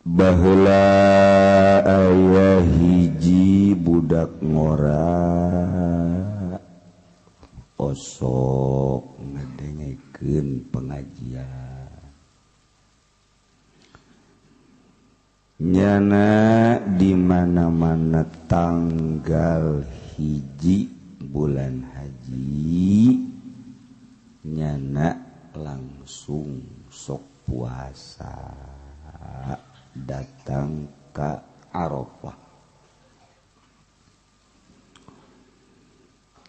Baheula aya hiji budak ngora osok ngadengekeun pengajian. Nyana di mana-mana tanggal 1 bulan haji nyana langsung sok puasa datang ke Arafah.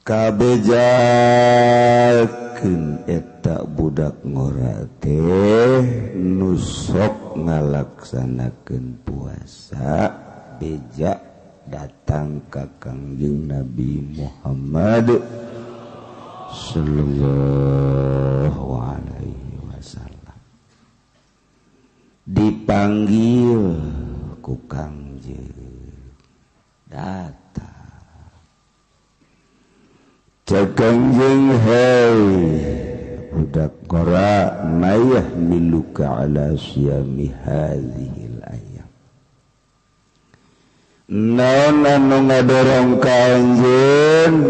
Kabejakeun eta budak ngora teh nu sok ngalaksanakeun puasa beja datang ka Kangjeng Nabi Muhammad sallallahu alaihi wasallam. Dipanggil ku Kangjeng, datang. Cek Kangjeng, hei budak ngora, mayah miluka ala siyami hadhil ayam. Naon anu ngadorong ka anjeun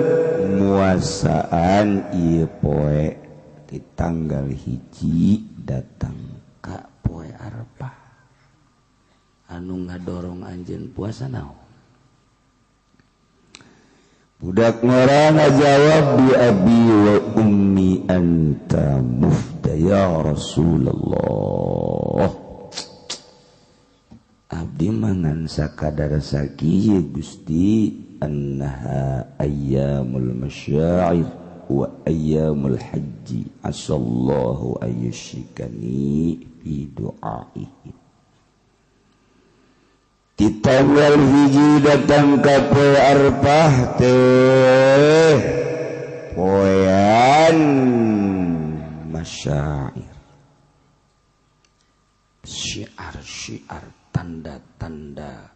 muasaan ieu poe di tanggal 1 datang ka poe Arafah. Anu ngadorong anjeun puasa naon? Budak ngora ngajawab, bi abi wa ummi anta mufda ya Rasulullah. Abdi mangan sakadar sakieu Gusti, annaha ayyamul masyair wa ayyamul haji, asallahu ayyushikani fi du'aihi. Di tanggal 1 datang ka poe Arafah teh poean masyair, syiar-syiar tanda-tanda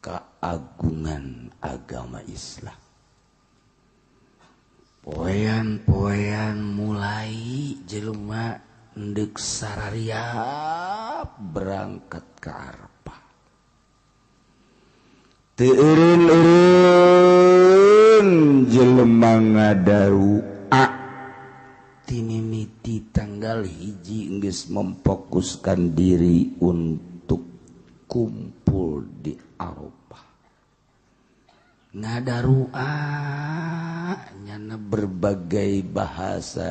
keagungan agama Islam. Poean-poean mulai jelema ndek sarariap berangkat ke Arafah. Teu eureun-eureun jelema ngadarua timimiti tanggal 1 geus memfokuskan diri untuk kumpul di Arafah. Ngadarua nyana berbagai bahasa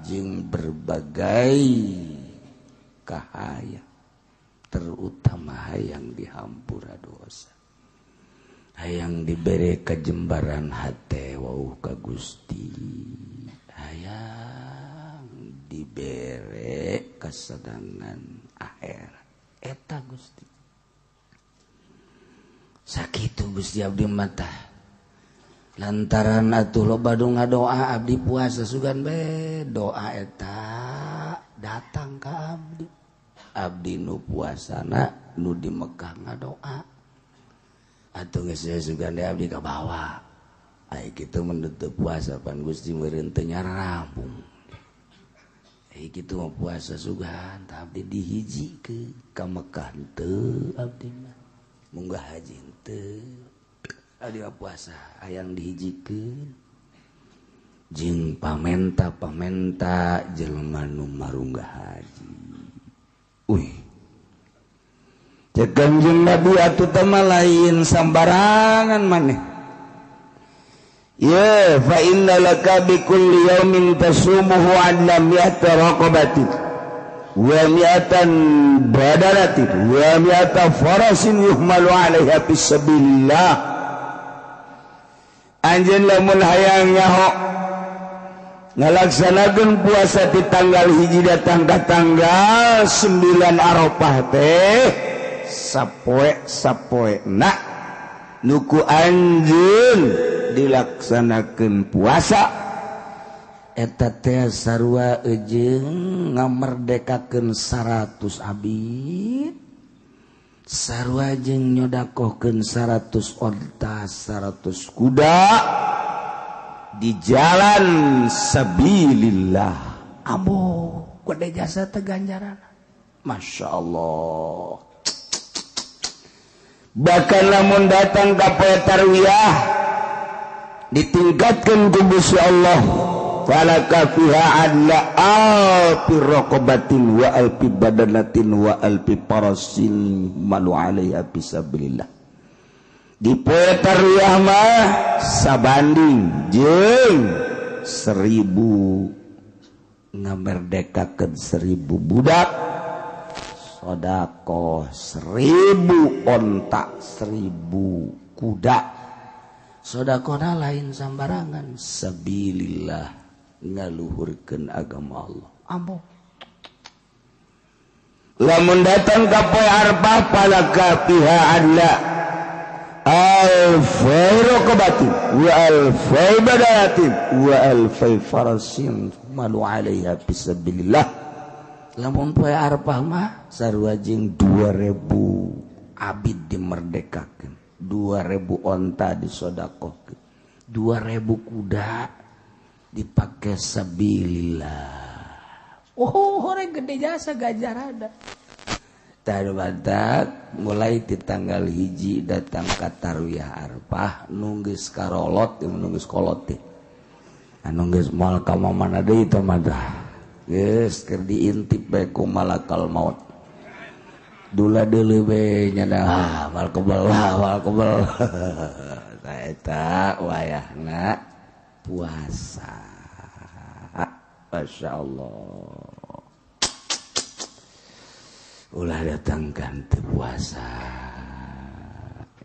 jeung berbagai kahaya, terutama hayang dihampura dosa, hayang dibere kajembaran hate wauh ka Gusti, hayang dibere kasenangan akhirat. Eta Gusti sakitu Gusti abdi mata lantaran atuh loba nu ngadoa abdi puasa sugan be doa eta datang ka abdi. Abdi nu puasana nu di Mekah ngadoa atuh geus sugan deui abdi ka bawa. Ai kitu mun teu puasa pan Gusti meureun teu nyarampung. Ai kitu mah puasa sugan tah abdi dihijikeun ka Mekah teu abdi mah. Munggah haji teu. Abdi mah puasa hayang dihijikeun. Jeung pamenta-pamenta jelema nu marunggah haji. Uih. Cek Kangjeng Nabi atuh teh mah lain sambarangan maneh. Ye fa inna laka bi kulli yaumin tasumuhu adna mi'ata raqabatin wa mi'atan badalatin wa mi'ata farasin yuhmalu 'alaiha fi sabilillah. Anjeun lamun hayang nyaho ngalaksanakeun puasa di tanggal 1 datang ka tanggal 9 Arafah teh sapoe-sapoe na nuku anjeun dilaksanakeun puasa eta teh sarua jeung ngamerdekakeun 100 abid, sarua jeung nyodakohkeun 100 onta, 100 kuda di jalan sabilillah. Ambo gede jasa teh ganjaran. Masya Allah. Bahkan lamun datang ka poe tarwiyah ditingkatkan ku Gusti Allah, falaka fiha adla alfi raqabatin wa alfi badanatin wa alfi parasin malu alaiha fisabilillah. Di poe tarwiyah mah sabanding jeung 1000 ngamerdekakeun 1000 budak, sodakoh 1000 onta, 1000 kuda. Sodakohna lain sambarangan, sabilillah, ngaluhurkeun agama Allah. Ambo lamun datang ka poe Arafah falaka fiha adla alfai raqabatin wa alfai badanatin wa alfai farasin malu alaiha fisabilillah. Lamun poe Arafah mah sarua jeung 2000 abid dimerdekakeun, 2000 onta disodakohkeun, 2000 kuda dipake sabilillah. Oh, horeng gede jasa gajarada. Tadu batak mulai di tanggal 1 datang ka tarwiyah Arafah nunggeus karolot, nunggeus kolot teh. Anu geus moal ka mana deui teh mah dah. Geus keur diintip bae ku malakal maut. Dula deuleu bae nya dah, mal kebel, mal kebel. Tah eta wayahna puasa. Masya Allah. Ulah datangkan teu puasa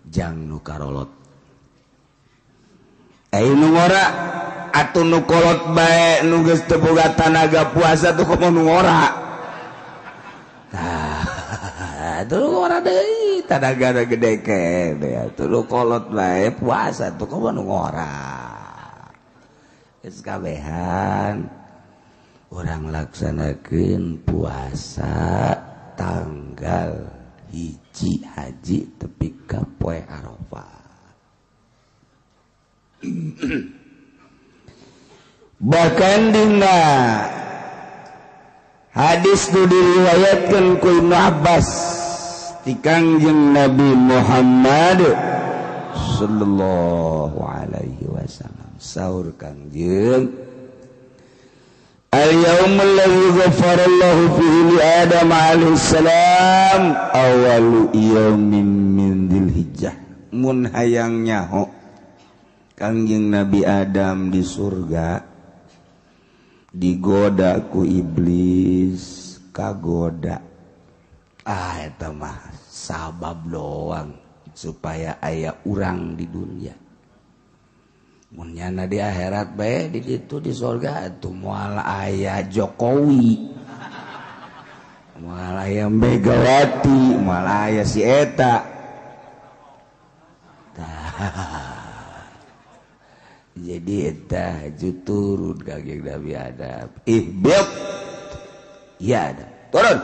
jang nu karolot. Ai nu ngora atuh nu kolot bae nu geus teu boga tanaga puasa tuh komo nu ngora. Tah, atuh nu ngora deui tanagana gede kene atuh nu kolot bae puasa tuh komo nu ngora. Geus kabehan urang laksanakeun puasa tanggal 1 haji tepi ka poe Arafah. Bahkan dina hadis nu diriwayatkeun ku Ibnu Abbas ti Kangjeng Nabi Muhammad sallallahu alaihi wasallam, saur Kangjeng, al-yaumul ladzi ghafarallahu fihi li Adam alaihi salam awalu yaumin min dzilhijjah. Mun hayang nyaho Kangjeng Nabi Adam di surga digoda ku iblis, kagoda. Ah eta mah sabab doang supaya aya urang di dunia. Mun nyana di akhirat bae di ditu di surga atuh moal aya Jokowi, moal aya Megawati, moal aya si eta. Tah. Jadi eta ju turun Kangjeng Nabi Adam. Ihbit. Ya Adam. Turun.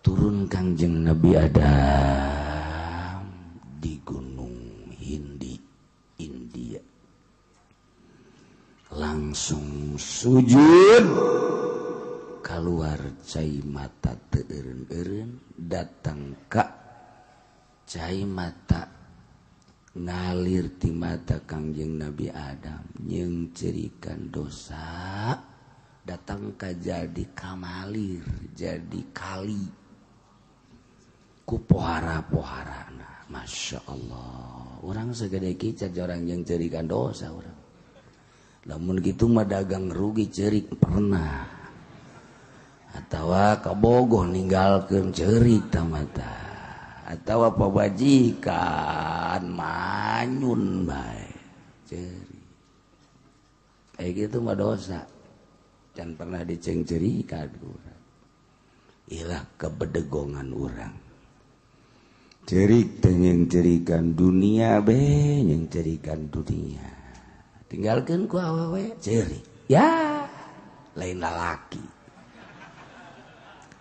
Turun Kangjeng Nabi Adam di Gunung Hindi, India. Langsung sujud, keluar cai mata teu eureun-eureun, datang ka cai mata ngalir ti mata Kangjeng Nabi Adam jeung cerikan dosa, datang ka jadi kamalir, jadi kali ku pohara-poharana. Masya Allah, orang segede kicat orang yang cerikan dosa orang. Lamun gitu mah dagang rugi cerik pernah, atawa kabogoh ninggalkeun cerik tamata, atawa pabajikan manyun bae cerik. Kayak gitu mah dosa. Jangan pernah dicengcerikan urang. Ilah kebedegongan urang. Cerik teh nyengcerikan dunia be, nyengcerikan dunia. Tinggalkeun ku awewe cerik. Ya, lain lalaki.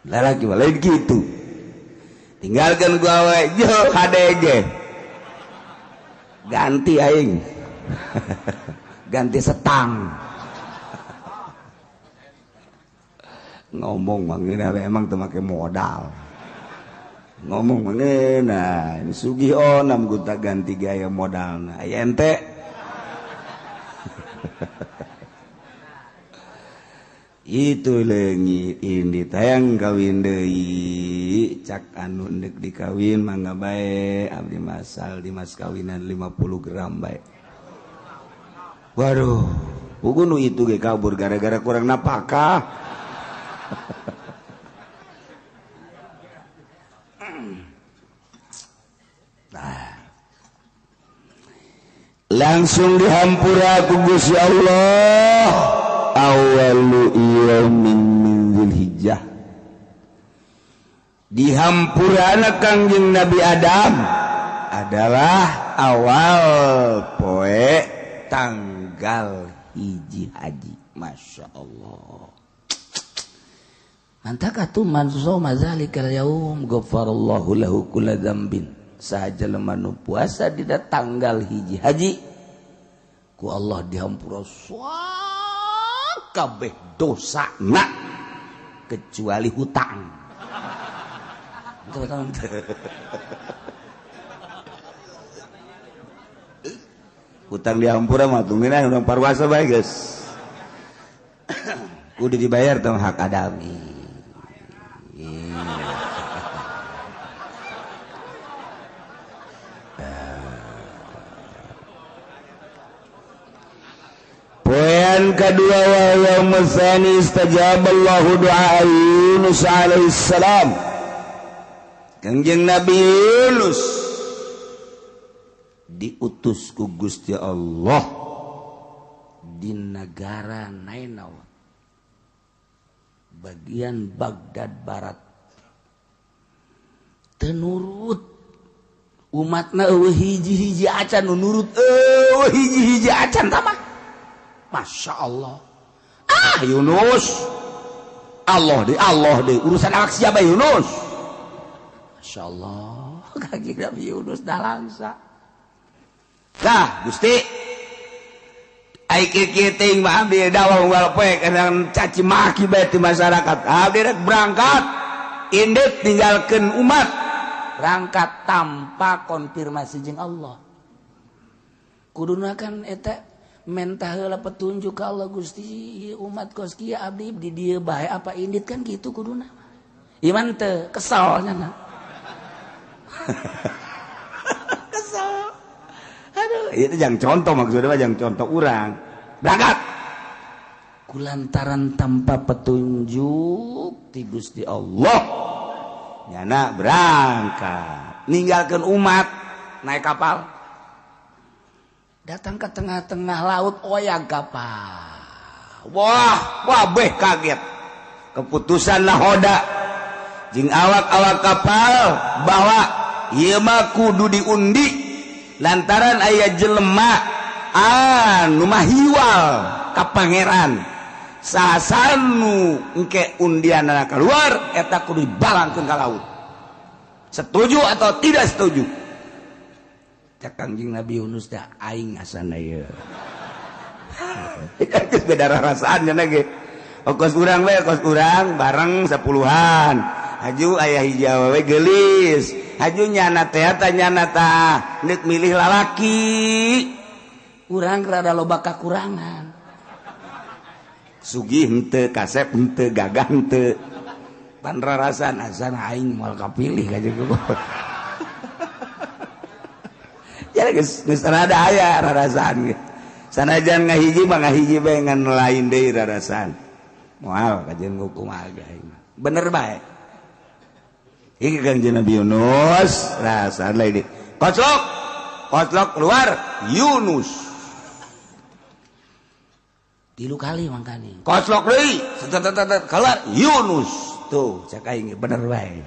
Lalaki mah lain gitu. Tinggalkeun ku awewe yo HDG. Ganti aing. Ganti setang. Ngomong mangeuna emang teu make modal. Ngomong mangeuna ini sugih onam gonta ganti gaya modalna. Aya ente. Itu leungit ini tayang kawin deui cak anu ndek dikawin mangga bae abdi masal di mas kawinan 50 gram bae. Waduh, puguh nu itu ge kabur gara-gara kurang napakah. Nah. Langsung dihampura ku Gusti Allah. Awalu yaumin min Dzulhijjah. Dihampurana Kangjeng Nabi Adam adalah awal poe tanggal hiji haji. Masya Allah. Mantap atuh man shoma zalikal yaum ghafarallahu lahu kulla dzambin. Saha jelema nu puasa dina tanggal hiji haji ku Allah dihampura kabeh dosa nak kecuali hutang. Hutang dihampura mah tungguin urang parwasa bae geus. Kudu dibayar tong hak adami. Poean kedua wa yaumul tsani istajaballahu du'a Yunus alaihissalam. Kangjeng Nabi Yunus diutus ku Gusti Allah di negara Nainawa bagian Baghdad Barat. Teu nurut umatna eueuh hiji-hiji acan nu nurut eueuh hiji-hiji acan tah. Masya Allah. Ah Yunus, Allah deh urusan awak siapa Yunus. Masya Allah, kaki Nabi Yunus dah langsa. Dah Gusti, ai kieu teuing mah abdi dakwah unggal poe kadang caci maki bae ti masyarakat. Abdi rek berangkat, indit ninggalkeun umat, berangkat tanpa konfirmasi jeung Allah. Kuduna kan eta mentah heula petunjuk ka Allah Gusti umat kos kieu abdi di dieu bae apa indit kan gitu kuduna. Iman teu kesel nya. Kesel. Aduh, itu jangan contoh maksudnya mah jangan contoh urang. Berangkat. Kulantaran tanpa petunjuk ti Gusti Allah. Nyana berangkat, ninggalkeun umat naik kapal. Datang ke tengah-tengah laut oyag kapal. Wah, wabeh kaget. Keputusan nahoda jeung awak-awak kapal bahwa ieu mah kudu diundi lantaran aya jelema anu mahiwal ka pangeran. Sasanu engke undianana keluar eta kudu dibalangkeun ka laut. Setuju atau tidak setuju? Kangjeng Nabi Yunus dah aing asana ieu. Geus beda rasaan nya ge. Kos urang we, kos urang bareng sepuluhan. Haju aya hiji awewe geulis. Haju nyana teh ta nyana tah neuk milih lalaki. Urang rada loba kakurangan. Sugih henteu, kasep henteu, gagah henteu. Pan rarasan asana aing moal kapilih ka jeung. Ya geus rada aya rarasaan ge. Sanajan ngahiji mah ngahiji bae ngan lain deui rarasaan. Moal kajeun kumaha ge aing. Bener bae. Iki Kangjeng Nabi Yunus rasaan lain deui. Koclok. Koclok keluar Yunus. Tilu kali mangkani. Koclok deui. Keluar Yunus. Tuh cek aing bener bae.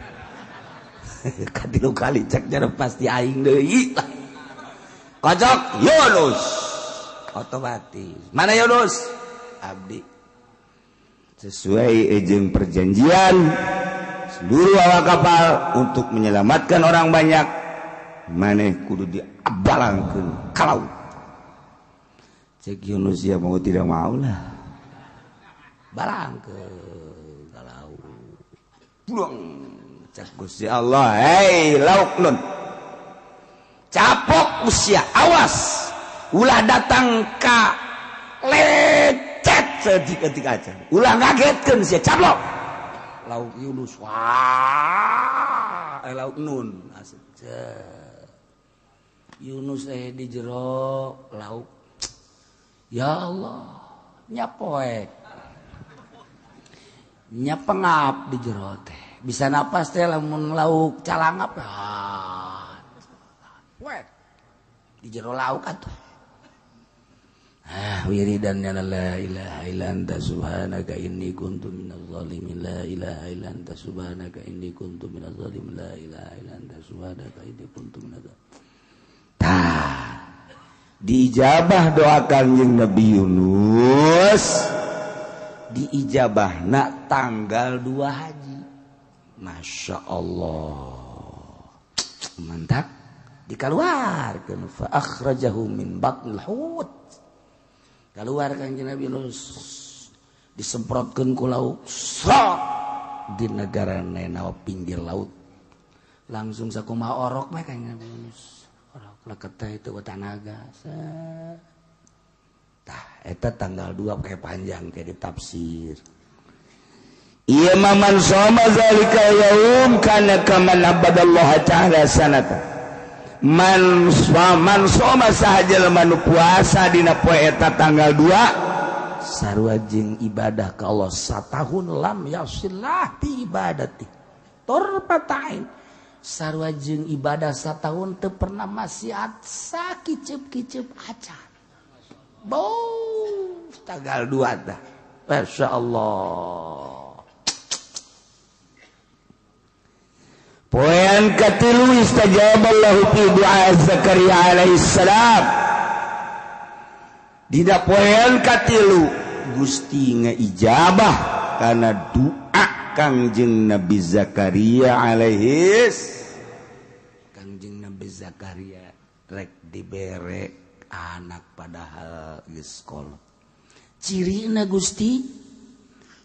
Katilu kali cek jare pasti aing deui. Kocok Yunus otomatis. Mana Yunus? Abdi. Sesuai jeung perjanjian seluruh awak kapal untuk menyelamatkan orang banyak, maneh kudu diabalangkeun ka laut. Cek Yunus ya mau tidak mau lah. Balangkeun ka laut. Buang cek Gusti Allah, hei lauk nun. Capok usia, awas ulah datang ka lecet sedetik aja. Ulah ngagetkeun sia caplok. Lauk Yunus wah, lauk nun asup. Yunus di jero lauk. Ya Allah, nyapoek. Nyapengap di jero teh. Bisa napas teh lamun lauk calangap. Ah. Wek. Di jero lauk atuh. Ah, wiridan ya la ilaha illa anta subhanaka inni kuntu minaz zalimin, la ilaha illa anta subhanaka inni kuntu minaz zalimin, la ilaha illa anta subhanaka inni kuntu minaz zalimin. Tah, diijabah doa Kangjeng Nabi Yunus, diijabahna tanggal 2 haji. Masya Allah, mantap. Dikaluarkeun fa akhrajahu min batnil hut. Keluar Kangjeng Nabi Yunus disemprotkeun ku laut srot di negara Nainawa pinggir laut. Langsung sakumaha orok mah Kangjeng Nabi Yunus. Orok leket teh itu tanaga. Tah eta tanggal 2 kayak panjang kayak ditafsir. Ieu man shoma zalika yaum kana kaman abadallaha ta'ala sanata. Man soma saha jelema nu puasa dina poe eta tanggal 2 sarua jeung ibadah ka Allah satahun lam yasillah bi ibadati torpatain sarua jeung ibadah satahun teu pernah maksiat sakiceup-kiceup acan. Bau tanggal 2 tah. Masyaallah. Poean katilu istajaballahu fi du'a Zakaria alaihissalam. Dina poean katilu Gusti ngaijabah kana doa Kangjeng Nabi Zakaria alaihis. Kangjeng Nabi Zakaria rek dibere anak padahal geus kolot. Cirina Gusti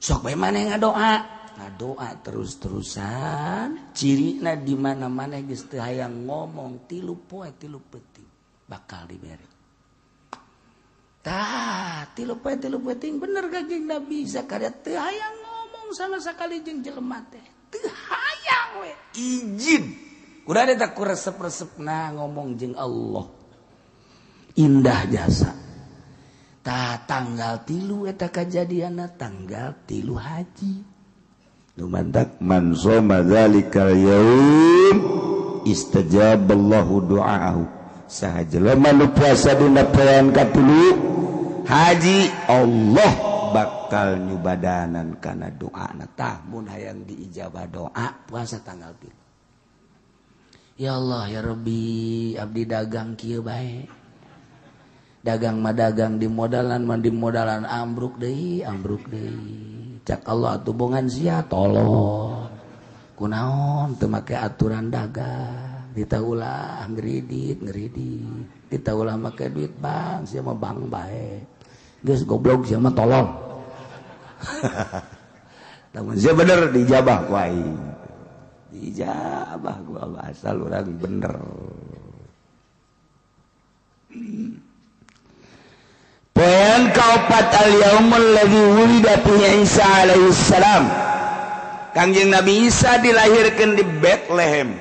sok bae maneh ngadoa. Ngadoa terus-terusan, cirina di mana-mana geus teu hayang ngomong 3 poe 3 peuting bakal dibere. Tah, 3 poe 3 peuting bener Kangjeng Nabi Zakaria teu hayang ngomong sama sekali jeung jelema teh. Teu hayang we izin. Kudu eta ku resep-resepna ngomong jeung Allah. Indah jasa. Tah tanggal 3 eta kajadianna tanggal 3 haji. Lumantak man shoma dzalikal yaum istajaballahu du'aahu. Saha jelema nu puasa dina poean katilu haji Allah bakal nyubadanan kana doana. Tah mun hayang diijabah doa puasa tanggal 3. Ya Allah ya Rabbi, abdi dagang kieu bae. Dagang mah dagang di modalan mah di modalan ambruk deui, ambruk deui. Cak Allah atuh bongan sia tolong. Kunaon teu make aturan dagang, ditaulah ngredit, ngredit. Ditaulah make duit bank, sia mah bank bae. Geus goblok sia mah tolong. Lamun sia bener dijabah ku aing. Dijabah ku Allah asal urang bener. Poean kaopat al-yaumul ladzi wulida fihi Isa alaihi salam. Kangjeng Nabi Isa dilahirkeun di Bethlehem.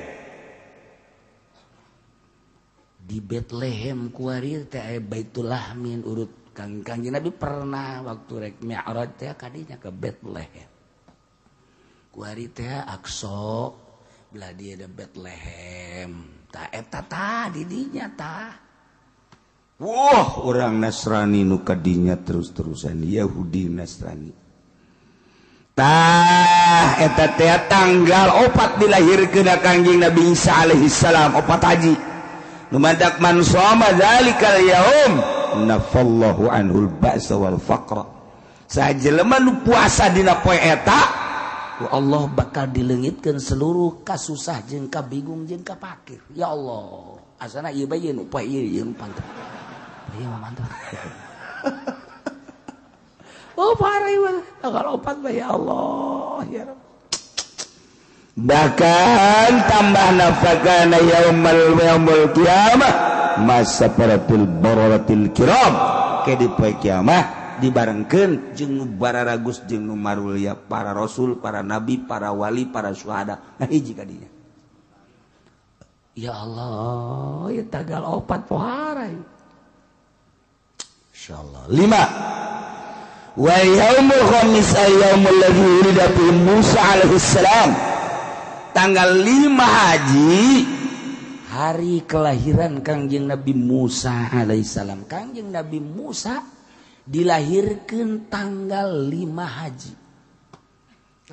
Di Bethlehem kuari teh aya Baitul Lahmin urut Kangjeng Nabi pernah waktu rek Mi'raj teh kadinya ke Bethlehem. Kuari teh Aqsa belah dia ada Bethlehem. Tah eta tah di dinya tah. Wah, orang Nasrani nu kadinya terus-terusan Yahudi Nasrani. Tah eta teh tanggal 4 dilahirkeun Kangjeng Nabi Isa alaihi salam 4 haji. Nu mantak man shoma dzalikal yaum nafallahu anhul ba'sa wal faqra. Saha jelema nu puasa dina poe eta ku Allah bakal dileungitkeun seluruh kasusah jeung kabingung jeung kapakir. Ya Allah, asana ieu bae ieu nu poe ieu ieu nu pantang. Iya mah mantap. Oh parah mah tanggal 4 mah ya Allah ya Rabb. Bahkan tambah nafakana yaumul yaumul kiamah masaparatul bararatil kiram ke di poe kiamah dibarengkeun jeung nu bararagus jeung nu marulia para rasul, para nabi, para wali, para syuhada. Nah hiji ka dinya. Ya Allah, ya tanggal 4 pohara. Insyaallah. 5. Wa yaumul khamis ayyaumul ladzi wulida fi Musa alaihi salam. Tanggal 5 haji hari kelahiran Kangjeng Nabi Musa alaihissalam. Kangjeng Nabi Musa dilahirkan tanggal 5 haji.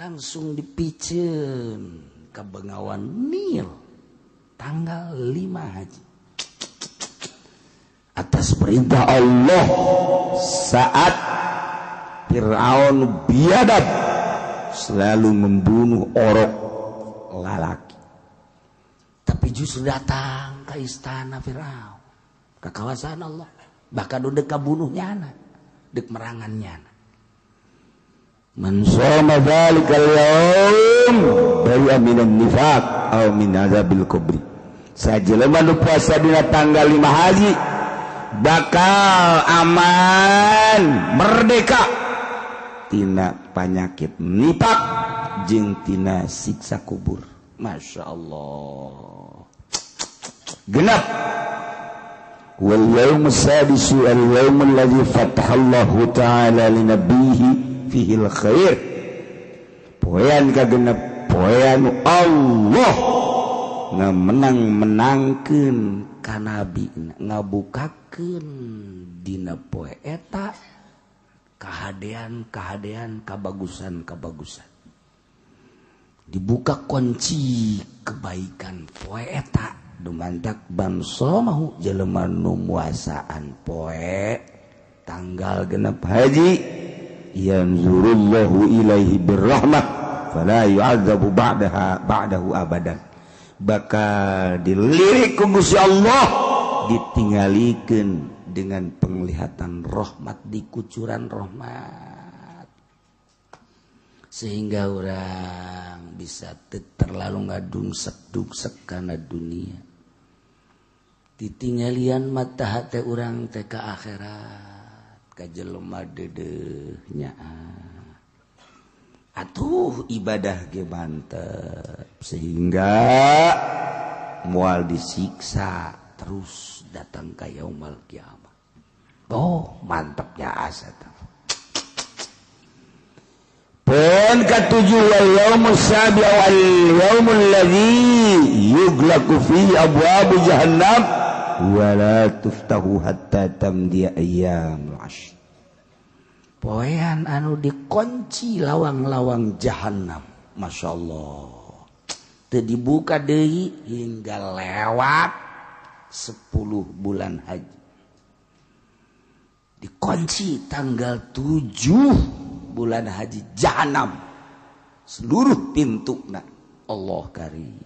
Langsung dipiceun ke Bengawan Nil tanggal 5 haji. Atas perintah Allah saat Fir'aun biadab selalu membunuh orok lalaki, tapi justru datang ke istana Fir'aun, ke kawasan Allah, bahkan udah kebunuhnya anak, dek merangannya anak. Man shoma dzalikal yaum bari'a minan nifaq aw min azabil kubri. Sajelema nu puasa dina tanggal 5 haji bakal aman merdeka tina penyakit nifaq jeung tina siksa kubur. Masya Allah. Genap. Wal yaumus sadisu al yaumul ladzi fatahallahu ta'ala li nabiyhi fihi al khair. Poean kagenep poean Allah ngamenang-menangkeun ka nabi, ngabukakeun dina poe eta kahadean-kahadean, kabagusan-kabagusan. Dibuka kunci kebaikan poe eta dumantak bangsa mahu jelema nu muasaan poe tanggal 6 haji yanzurullahu ilaihi birrahmah fala yu'adzabu ba'daha ba'dahu abadan. Bakal dilirik ku Gusti Allah, ditinggalikeun dengan penglihatan rahmat, dikucuran rahmat, sehingga orang bisa terlalu ngadungsek-dungsek karena dunia. Ditinggalian mata hati orang teh ka akhirat, ka jelema deudeuhnya. Atuh ibadah ge mantep sehingga moal disiksa terus datang ka yaumul kiamah. Oh, mantepnya asa teh. Pon katujuh wal yaumus sabi wal yaumul ladzi yughlaqu fi abwab jahannam wa la tuftahu hatta tamdi ayyamul ashr. Poean anu dikunci lawang-lawang jahannam. Masya Allah. Teu dibuka deui hingga lewat 10 bulan haji. Dikunci tanggal 7 bulan haji jahanam seluruh pintu nah Allah karim.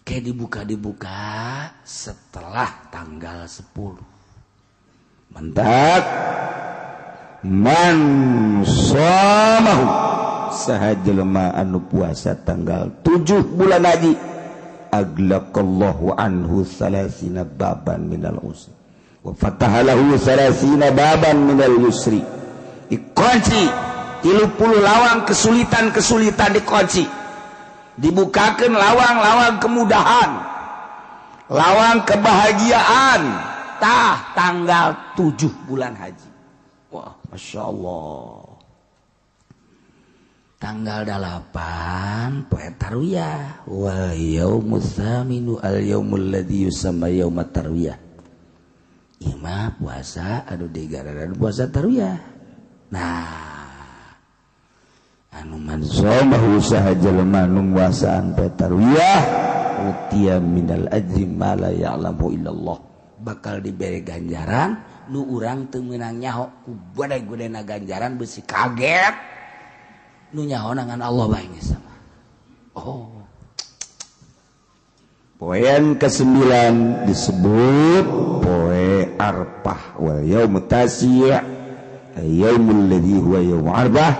Kayak dibuka-dibuka setelah tanggal 10. Mantap. Man shamahu saha jelema anu puasa tanggal 7 bulan haji aglaqallahu anhu salasina baban minal usri wa fatahalahu salasina baban minal yusri. Dikunci 30 lawang kesulitan-kesulitan dikunci, dibukakan lawang-lawang kemudahan, lawang kebahagiaan. Tah tanggal 7 bulan haji. Wah, Masya Allah. Tanggal 8 poe tarwiyah. Wa yaumus tsaminu al yaumul ladzi yusamma yaumat tarwiyah. Ima puasa anu digararan puasa tarwiyah. Nah, anu man shamahu saha jelema nu muasaan poe tarwiyah utiya minal ajri ma la ya'lamu illallah, bakal diberi ganjaran nu urang teu meunang nyaho ku gede-gedena ganjaran beusi kaget nu nyaho ngan Allah bae geus sama. Oh. Poean ke-9 disebut poe Arfah wal yaumut tasi' Yaumul ladzi huwa yaum Arafah.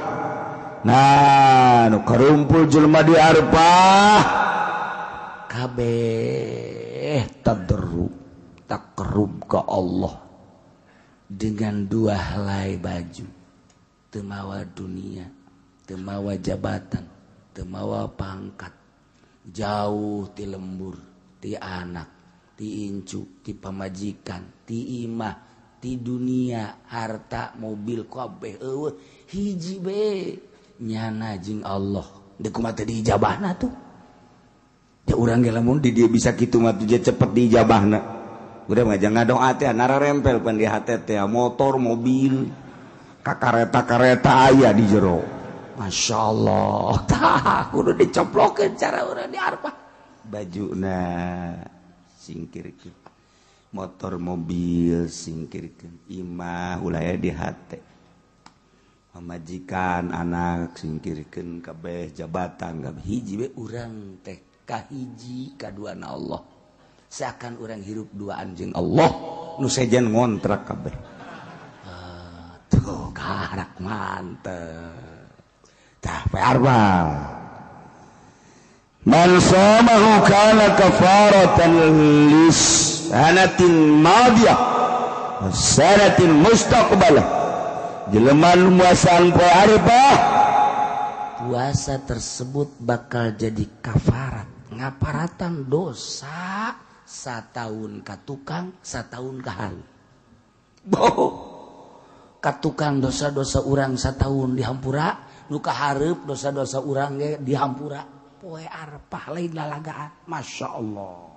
Nah, nu karumpul jelema di Arafah kabeh tadarru takrub ka Allah dengan dua helai baju, teu mawa dunia, teu mawa jabatan, teu mawa pangkat, jauh ti lembur, ti anak, ti incu, ti pamajikan, ti imah, ti dunia, harta, mobil, kabeh eueuh, hiji be nyana jeung Allah. Deuk kumaha teh diijabahna tuh? Ya urang ge lamun di dieu bisa kitu mah tuh cepet diijabahna. Udah mah jangan doa teh nararempel pan di hate teh motor, mobil, ka kareta-kareta aya di jero. Masya Allah, tah kudu dicoplokeun cara urang di Arafah. Bajuna singkirkeun, motor mobil singkirkeun, imah ulah aya di hate. Pamajikan anak singkirkeun kabeh, jabatan kabeh, hiji we urang teh kahiji kaduana Allah. Seakan urang hirup duaan jeung Allah nu sejen ngontrak kabeh. Tuh karak mantep. Tah poe Arafah. Man shamahu kana kafaratan lis sanatin madiyah wa sanatin mustaqbalah. Jelema nu muasaan poe Arafah, puasa tersebut bakal jadi kafarat, ngaparatan dosa satahun ka tukang, satahun ka hareup. Boh, ka tukang dosa-dosa urang satahun dihampura, nu ka hareup dosa-dosa urang ge dihampura. Poe Arafah lain lalagaan. Masya Allah.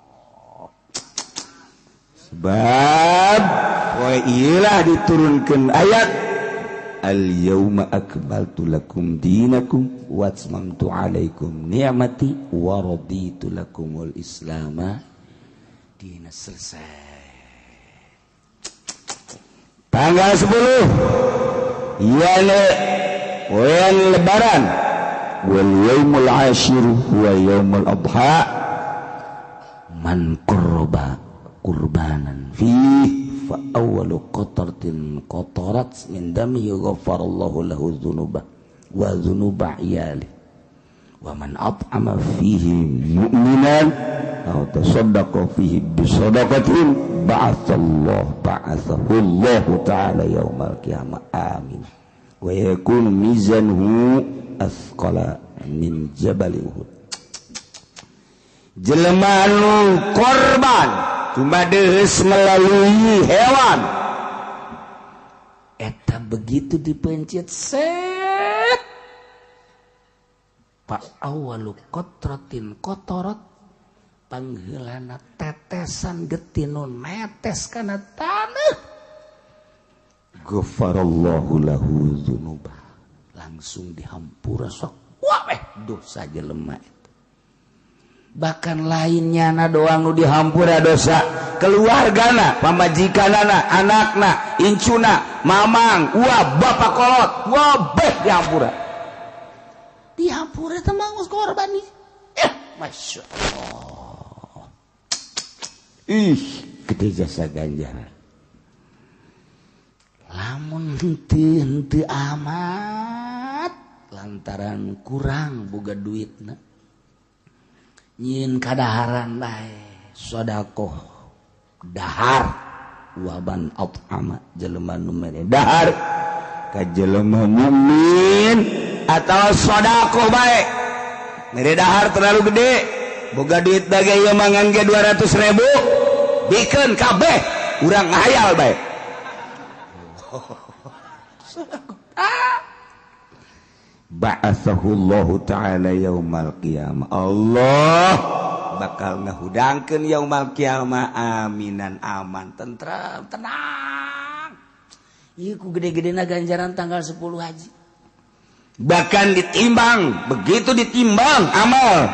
Sebab poe ieu diturunkeun ayat Al-yauma akmaltu lakum dinakum wa atmamtu alaikum ni'mati wa raditu lakumul islama dina. Selesai. Tanggal 10 yane poean lebaran wal yaumul ashir wa yaumul adha man qurba qurbanan fihi fa awwalu qatratin qatarat min damihi ghafarallahu lahu dzunuba wa dzunuba iyali wa man at'ama fihi mu'minan aw tasaddaqa fihi bi sadaqatin ba'athallahu Allah ta'ala yaumal qiyamah amin wa yakunu mizanuhu athqala min jabal Uhud. Jelema nu korban cuma deus melalui hewan eta begitu dipencet set pak awalu qatratin qatarat pangheulana tetesan getih nu netes kana taneuh ghafarallahu lahu dzunuba, langsung dihampura sok wah dosa jelema eta. Bahkan lainnya na doang nu dihampura dosa keluargana, pamajikanana, anakna, incuna, mamang, ua, bapak kolot, wabeh dihampura. Dihampura teh mah geus korban nih. Masya Allah. Ih, gede jasa ganjaran. Lamun henteu amat lantaran kurang boga duitna. Nyin kadaharan bae sedekah dahar waban at'ama jelema nu mere dahar ka jelema mukmin atau sedekah bae mere dahar terlalu gede boga duit dage ieu mangan ge 200.000 bikeun kabeh urang ngahayal bae. Ba'athahu Allah ta'ala yaumal qiyamah. Allah bakal ngahudangkeun yaumal qiyamah aminan aman tentram tenang. Ieu ku gede-gedena ganjaran tanggal 10 haji. Bahkan ditimbang, begitu ditimbang amal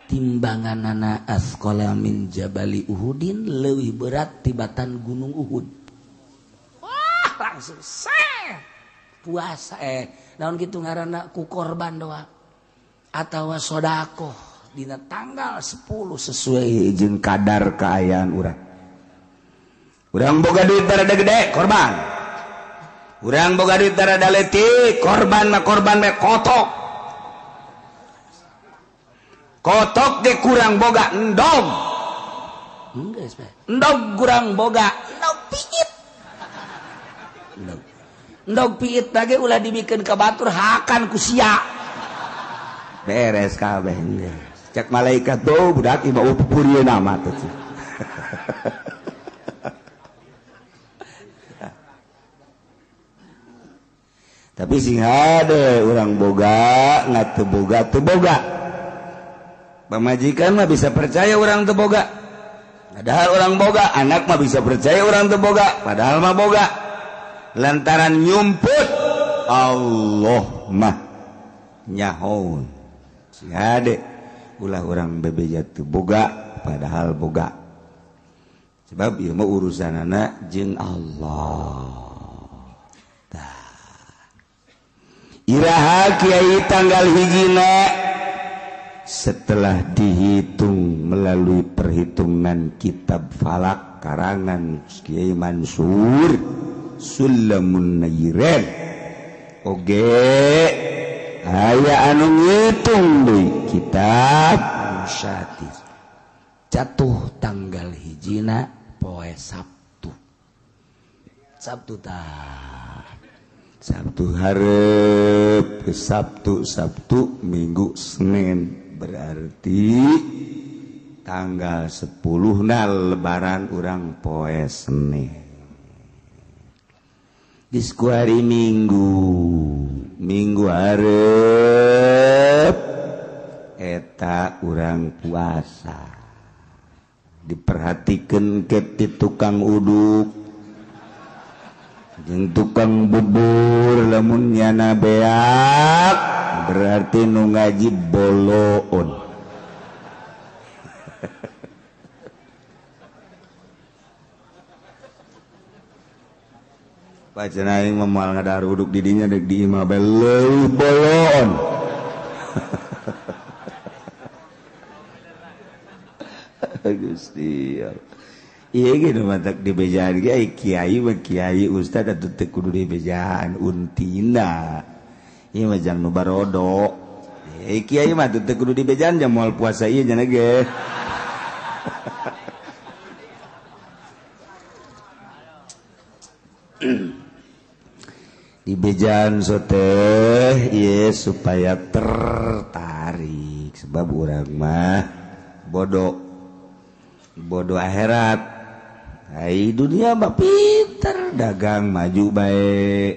timbanganana asqala min jabali Uhudin leuwih berat tibatan gunung Uhud. Wah, langsung seh puasa naon kitu ngaranna ku korban doa atawa sedekah dina tanggal 10 sesuai jeung kadar kaayaan urang. Urang boga duit rada gede korban. Urang boga duit rada leutik, korban mah korban mah kotok. Kotok ge kurang boga endog. Geus bae. Endog kurang boga, endog piit. Endog. Endog piit lagi ulah dibikeun ka batur hakan ku sia. Beres kabeh. Cek malaikat tuh budak ieu mah pupurieun amat teh. Tapi sing hade urang boga nggak teu boga teu boga. Pamajikan mah bisa percaya urang teu boga. Padahal orang boga, anak mah bisa percaya orang teu boga, padahal mah boga. Lantaran nyumput Allah mah nyahoun. Sing hade ulah urang bebeja teu boga padahal boga. Sebab ieu mah urusanana jeung Allah. Tah. Iraha kiai tanggal hijina setelah dihitung melalui perhitungan kitab falak karangan Kiai Mansur Sulamun Nairen. Oge aya anu ngitung deui kitab Musyatir. Jatuh tanggal hijina poe Sabtu. Sabtu tah. Sabtu hareup, Sabtu Sabtu Minggu Senin. Berarti tanggal 10 na lebaran urang poe Senin. Geus ku hari Minggu, Minggu hareup eta urang puasa. Diperhatikeun ke ti tukang uduk jeung tukang bubur lamun nyana beak berarti nu ngaji boloon. Pacenah aing mah moal ngadahar uduk di dinya deuk di imah bae leuwih boloon. Gusti iya gitu mantak dibejaan ge kiai mah kiai ustad atuh teu kudu dibejaan untina. Ieu mah jang nu barodo. Kiai mah teu kudu dibejaan jang moal puasa ieu nya ge. Dibejaan soteh ieu supaya tertarik sebab urang mah bodoh. Bodoh akhirat. Hai dunia mah pinter dagang maju baik,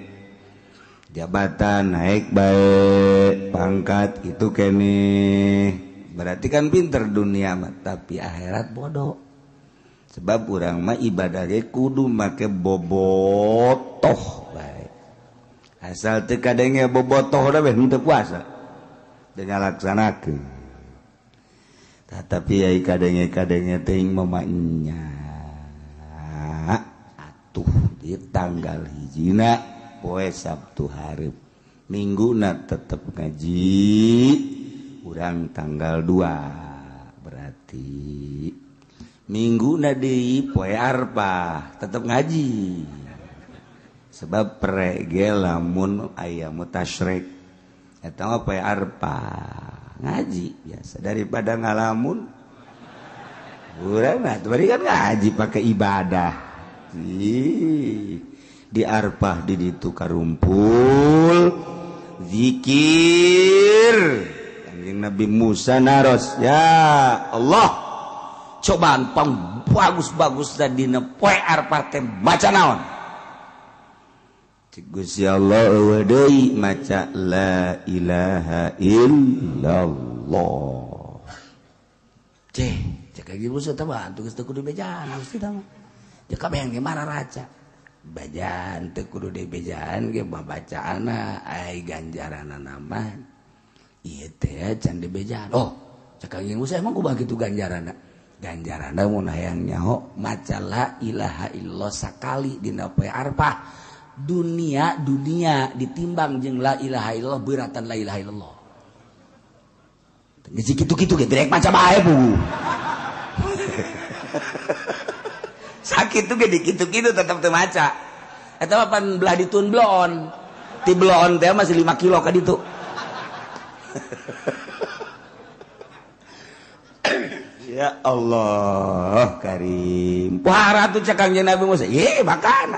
jabatan naik baik, pangkat itu kene. Berarti kan pinter dunia mah, tapi akhirat bodoh. Sebab urang mah ibadahnya kudu make bobotoh bae. Asal teu kadenge bobotoh da beh henteu puasa. Teu ngalaksanakeun. Tapi ai kadenge-kadenge teuing mamanya atuh di tanggal hijina poe Sabtu hareup Mingguna tetep ngaji urang tanggal 2 berarti Mingguna deui poe Arpah tetep ngaji sebab prege lamun aya mutasyrik eta mah poe Arpah ngaji biasa daripada ngalamun urang mah tadi kan ngaji pakai ibadah di Arpah di ditu karumpul zikir Kanjeng Nabi Musa naros ya Allah cobaan pang bagus-bagus dan dina poe Arpah teh maca naon Cik Gusti Allah eueuh deui maca la ilaha illallah. Ceh, cek lagi musuh teh mah geus teu kudu bejaan Gusti teh mah. Jeung kabeh ge mararaca. Bejaan teu kudu dibejaan ge babacaanna ai ganjaranna mah. Ieu teh can dibejaan. Oh, cek lagi musuh emang kumaha kitu ganjaranna? Ganjaranna mun hayang nyaho maca la ilaha illallah sakali dina poe Arpah. Dunia dunia ditimbang jeung la ilaha illallah beratan la ilaha illallah. Geus kitu-kitu ge direk maca bae bu. Sakit tuh ge dikitu-kitu tetep teu maca. Eta mah pan belah ditun bloon. Ti bloon teh masih 5 kilo ka ditu. Ya Allah karim. Pohara tuh cek Kangjeng Nabi Musa. Ye makana.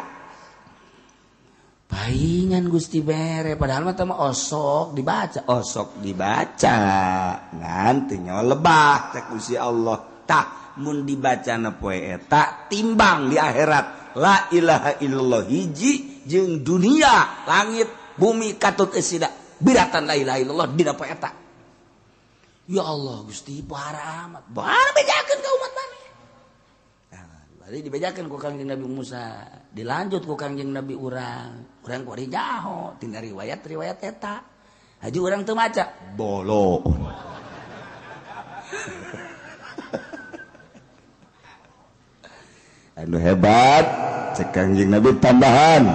Paingan Gusti bere padahal mah teh osok dibaca, osok dibaca. Ngan teu nyawa lebah cek Gusti Allah. Tah mun dibacana poe eta timbang di akhirat la ilaha illallah hiji jeung dunia langit bumi katut eusida biratan la ilaha illallah dina poe eta. Ya Allah Gusti pohara amat. Pohara bejakeun ka umat maneh. Nah, bari dibejakeun ku Kangjeng Nabi Musa, dilanjut ku Kangjeng Nabi urang. Urang kuari jaho tina riwayat-riwayat eta. Haji urang teu maca, bolo. Anu hebat cek Kangjeng Nabi tambahan.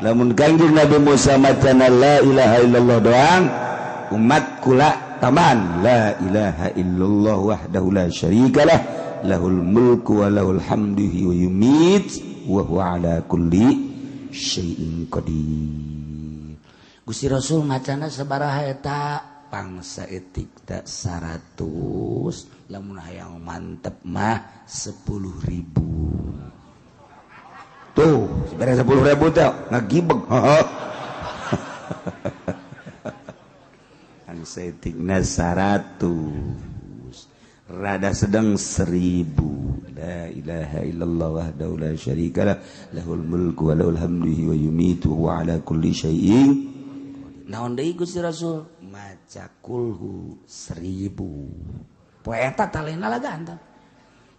Lamun Kangjeng Nabi Musa macana la ilaha illallah doang, umat kula tambahan la ilaha illallah wahdahu la syarikalah lahul mulku wa lahul hamdu wa yumit wa huwa ala kulli syai'in qadir. Gusti Rasul macana sabaraha eta pangsa etik tak 100 lamun hayang mantep mah 10.000. Tuh sebenarnya 10.000 teh ngagibeg. Setikna 100 rada sedang 1000. La ilaha illallah wahdahu la syarikalah lahul mulku wa lahul hamdu wa yumitu wa ala kulli syai'in. Naon deui Gusti Rasul maca kulhu 1000. Poe eta tah lain lalagaan tah.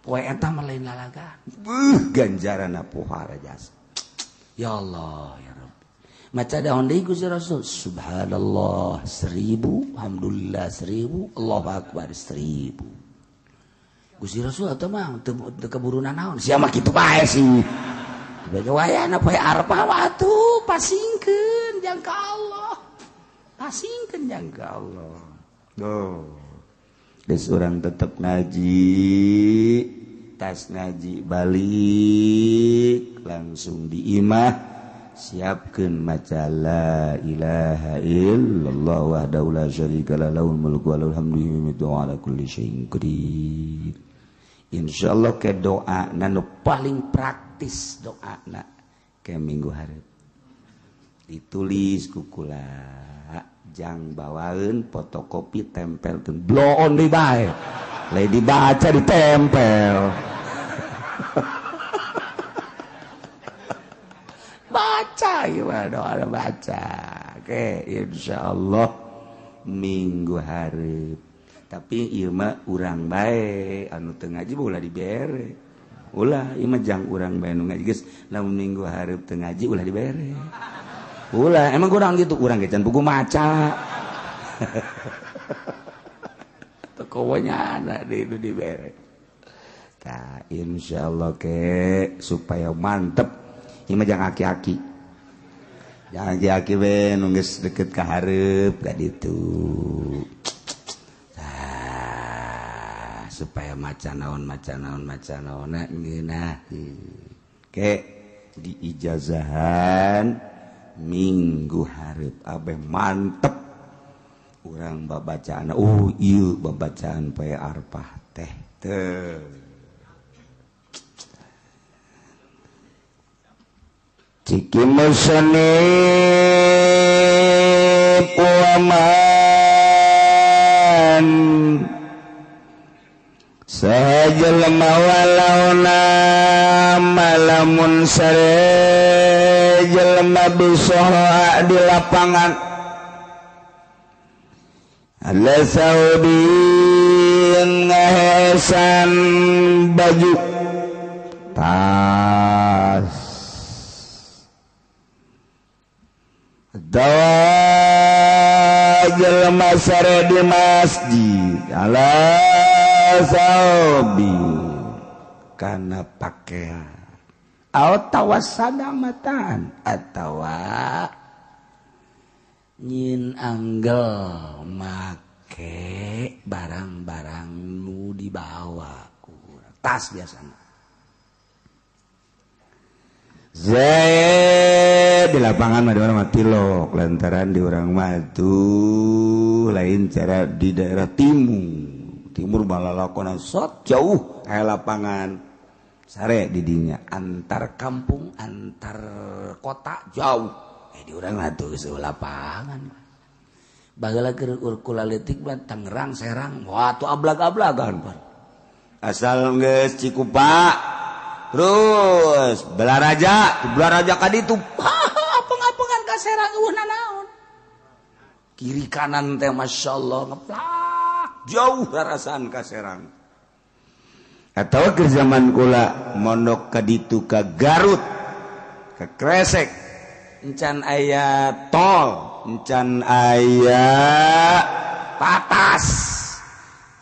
Poe eta mah lain lalagaan. Beuh ganjaranna pohara jasa. Ya Allah ya Rabbi. Maca daun deui Gusti Rasul subhanallah 1000, alhamdulillah 1000, Allahu akbar 1000. Gusti Rasul atuh mah teu keburunan naon sia mah kitu bae sih. Bege wayahna poe Arafah mah atuh pasingkeun jang ka Allah. Pasingkeun jang ka Allah. Duh. Geus urang tetep ngaji, tas ngaji balik langsung di imah. Siapkeun maca la ilaha illallah wahdahu la syarikalah lahul mulku wa lahul hamdu wa ala kulli syai'in qadir. Insyaallah ke doa nu paling praktis doana ke minggu hareup. Ditulis ku kula jang bawaeun fotokopi tempelkeun bloon deui bae. Lain dibaca ditempel. Baca gimana doa baca. Oke, insyaallah minggu hareup. Tapi ieu mah urang bae anu teu ngaji ulah dibere. Ulah ieu mah jang urang bae nu ngaji geus lamun minggu hareup teu ngaji ulah dibere. Ulah emang kurang gitu urang ge can buku maca. Teu kowonya ana di itu dibere. Tah insyaallah ke supaya mantep. Ieu mah jang aki-aki. Jangan aki-aki we nu geus deket ka hareup ka ditu. Tah supaya maca naon maca naon maca naonna ngeunah. Ke diijazahan minggu hareup abeh mantep. Urang babacaan oh ieu babacaan poe Arfah teh teu. Ciki musnib waman sahaja lemah walauna malamun sare jelema bisoha di lapangan ala saudin ngahesan baju tas dawa jelema sare di masjid ala saubi kana pakaian atau tawasada mataan atawa nyin anggel make barang-barang nu dibawa ku tas biasana. Zaid di lapangan mah di orang mah tilok lantaran di orang mah tuh lain cara di daerah timur. Timur balalakonan sot jauh aya lapangan. Sare di dinya antar kampung antar kota jauh. Di urang mah tuh geus lapangan. Baheula keur kula leutik mah Tangerang Serang wah tuh ablag-ablagan pan. Asal geus Cikupa terus Belaraja, Belaraja ka ditu apeng-apengan ka Serang eueuh nanaon. Kiri kanan teh masyaallah ngeplak jauh rarasaan ka Serang. Atawa keur zaman kula mondok ka ditu ka Garut, ka Kresek, encan aya tol, encan aya patas.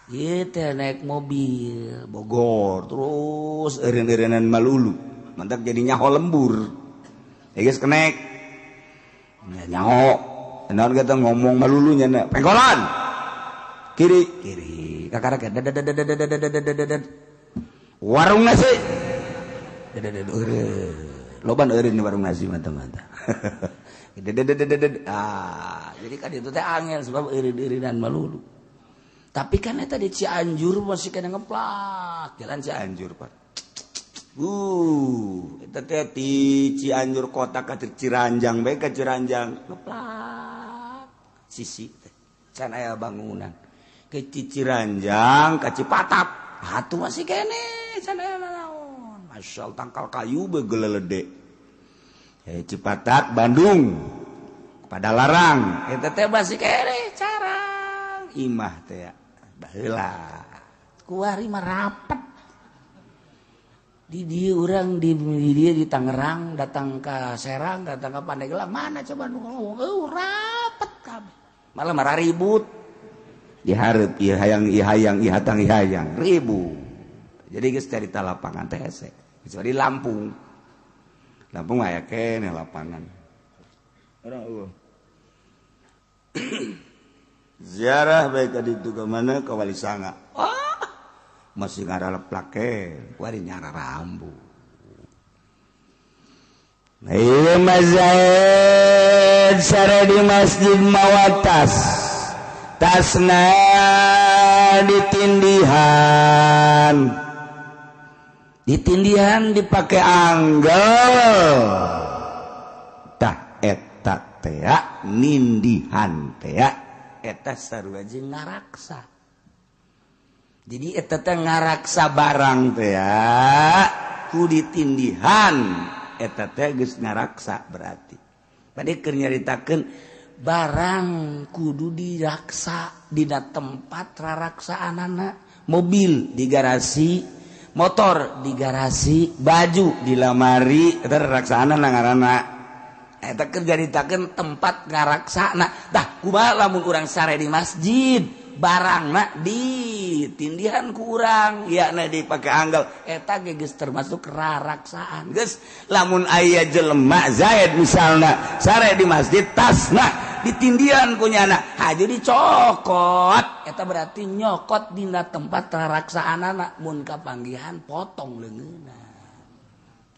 Ieu teh naik mobil Bogor terus eureun-eureunnan malulu mantak jadi nyaho lembur geus kenek nyaho naon kata ngomong malulu nya pengkolan kiri kiri kakara warung nasi loban eureun warung nasi mata-mata ah jadi kan itu teh angel sebab eureun-eureunnan malulu. Tapi kan eta di Cianjur masih kena ngeplak jalan Cianjur Pak. Eta teh di Cianjur kota ka Ciranjang bae ka Ciranjang ngeplak sisi teh can aya bangunan ke Ciranjang ka Cipatap atuh masih kene can aya naon masyaallah tangkal kayu bae gelelede Cipatat Bandung pada larang eta teh masih kene carang imah teh baheula kuari mah rapet di dieu urang di dieu di Tangerang datang ka Serang datang ka Pandeglang mana coba nu ngomong rapet kabeh malah marah ribut dihareup ieu hayang ieu hayang ieu hatang ieu hayang ribut jadi geus carita lapangan teh hese kecuali Lampung Lampung aya keneh lapangan orang eueuh ziarah baik ka ditu ka mana ka Wali Sanga ah masih ngaraleplak ke wari nyara rambu ieu mazid sare di masjid mawatas tasna ditindihan ditindihan dipake anggel tah eta teh nindihan teh eta sarua jeung ngaraksa. Jadi eta teh ngaraksa barang teh ku ditindihan eta teh geus ngaraksa berarti. Bade keur nyaritakeun barang kudu diraksa dina tempat raraksaaanana, mobil di garasi, motor di garasi, baju di lamari eta raraksaanan ngaranna. Eta keur nyaritakeun tempat ngaraksana. Tah kumaha lamun urang sare di masjid barangna ditindihan ku urang yakna dipake anggel eta ge geus termasuk raraksaan. Geus lamun aya jelema Zaid misalna sare di masjid tasna ditindihan ku nyana haju dicokot eta berarti nyokot dina tempat raraksaanana mun kapanggihan potong leungeunna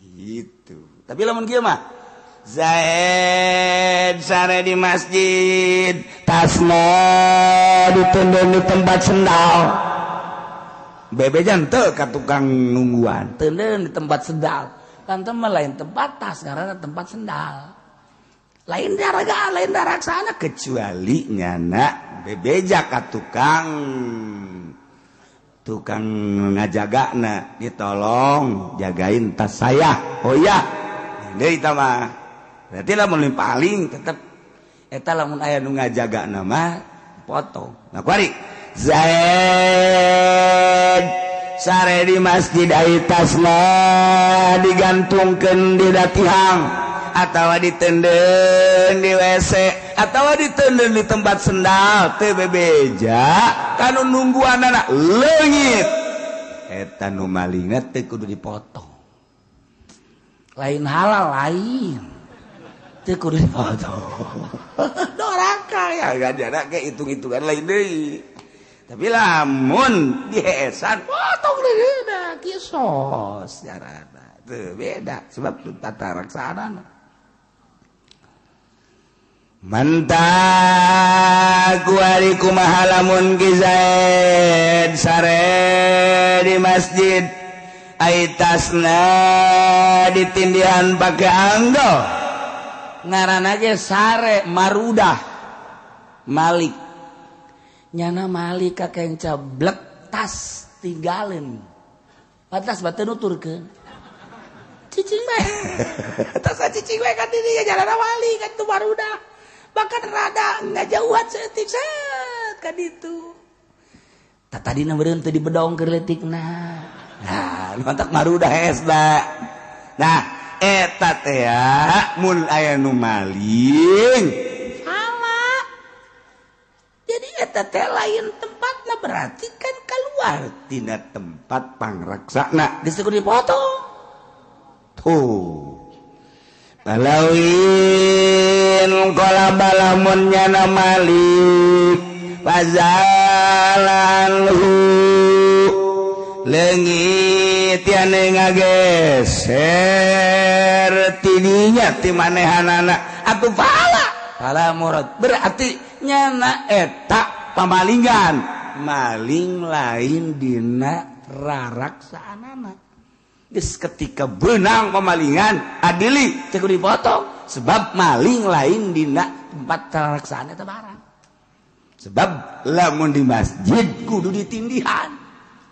gitu. Tapi lamun kieu mah Zaid sare di masjid tasna ditendon di tempat sendal bebejan teu ka tukang nungguan tendon di tempat sendal kan teh lain tempat tas karena tempat sendal lain daraga lain daraksana kecuali nyana bebeja ka tukang tukang ngajagana ditolong jagain tas saya. Oh iya deui tah mah berarti lamun paling tetep eta lamun aya nu ngajagana mah potong. Nah kuari Zaid sare di masjid ai tasna digantungkeun di datihang atawa ditenden di WC atawa ditenden di tempat sendal teu bebeja kanu nungguanana leungit eta nu malingna teu kudu dipotong. Lain halal lain teu kudu dipotong. Doraka ya gajana ke hitung-hitungan lain deui. Tapi lamun diheesan potong deui kisos carana. Teu beda sebab tata raksana. Mantap kuari kumaha lamun Ki Zaid sare di masjid ai tasna ditindihan pake anggo ngaranna ge sare marudah malik nyana malik ka kenca blek tas tinggalin pantas batu nuturkeun cicing bae tas cicing bae ka dinya jalan wali ka tu marudah bahkan rada ngajauhan seetik set ka ditu tah tadina meureun teu dibedong keur leutikna. Nah mantak marudah hesna. Nah eta teh mun aya nu maling salah. Jadi eta teh lain tempatna berarti kan keluar tina tempat pangraksana geus kudu dipotong. Tuh balawin qala balamun nyana malik fazalanhu leungit tiane ngageser tidinya ti manehanana atuh fala fala murad berarti nyana eta pamalingan maling lain dina raraksaanana. Geus ketika benang pemalingan adili teu kudu dipotong sebab maling lain dina tempat raraksaan eta barang. Sebab lamun di masjid kudu ditindihan.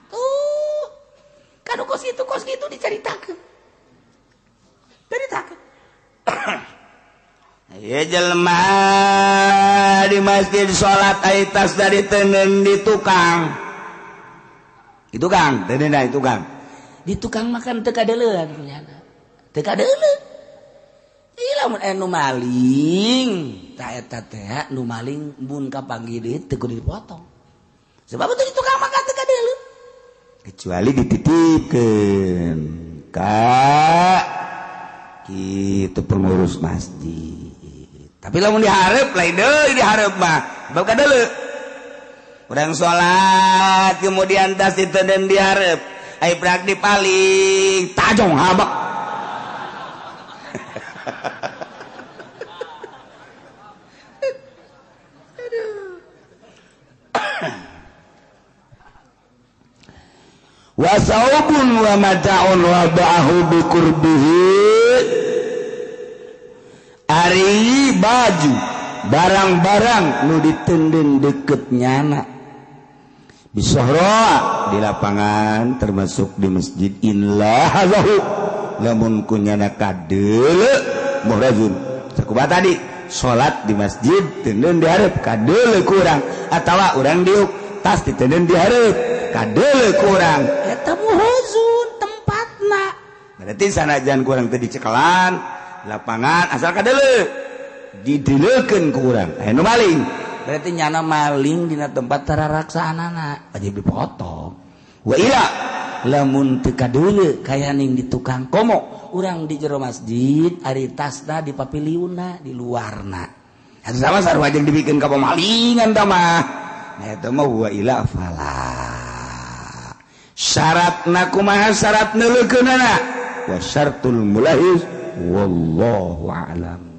Tuh. Kanu kos kitu dicaritakeun. Caritakeun. Ieu jelema di masjid salat ai tas dari teuneun di tukang. Di tukang, teuneun di tukang. Di tukang makan teu kadeuleun kunyana. Teu kadeuleun. Ieu lamun anu maling, ta eta teh nu maling mun kapanggih deui teu kudu dipotong. Sebab teu di tukang makan teu kadeuleun. Kecuali dititipkeun ka kitu pengurus masjid. Tapi lamun dihareup lain deui dihareup mah, bab kadeuleun. Urang salat kemudian tas diteuden dihareup. Ai prak dipaling tajong habak. Wa saubun wa mata'un wa ba'ahu bi qurbihi. Ari baju barang-barang nu ditenden deket nyana bisohroa di lapangan termasuk di masjid inlah hazahu lamun kunyana kadeule muhrazun sakumaha tadi salat di masjid tenden dihareup kadeule kurang atawa urang diuk tas ditenden dihareup kadeule kurang eta muhrazun tempatna berarti sanajan kurang teu dicekelan lapangan asal kadeule didileukeun ku urang aya nu maling berarti nyana maling dina tempat tararaksaanana wajib dipotong. Wa ila lamun teu kadeule kayaning di tukang komo urang di jero masjid ari tasna di papiliunna di luarna atuh sama sarua jeung dibikeun ka pamalingan tah mah. Nah eta mah wa ila fala syaratna kumaha syarat neuleukeunana wa syartul mulahis wallahu a'lam.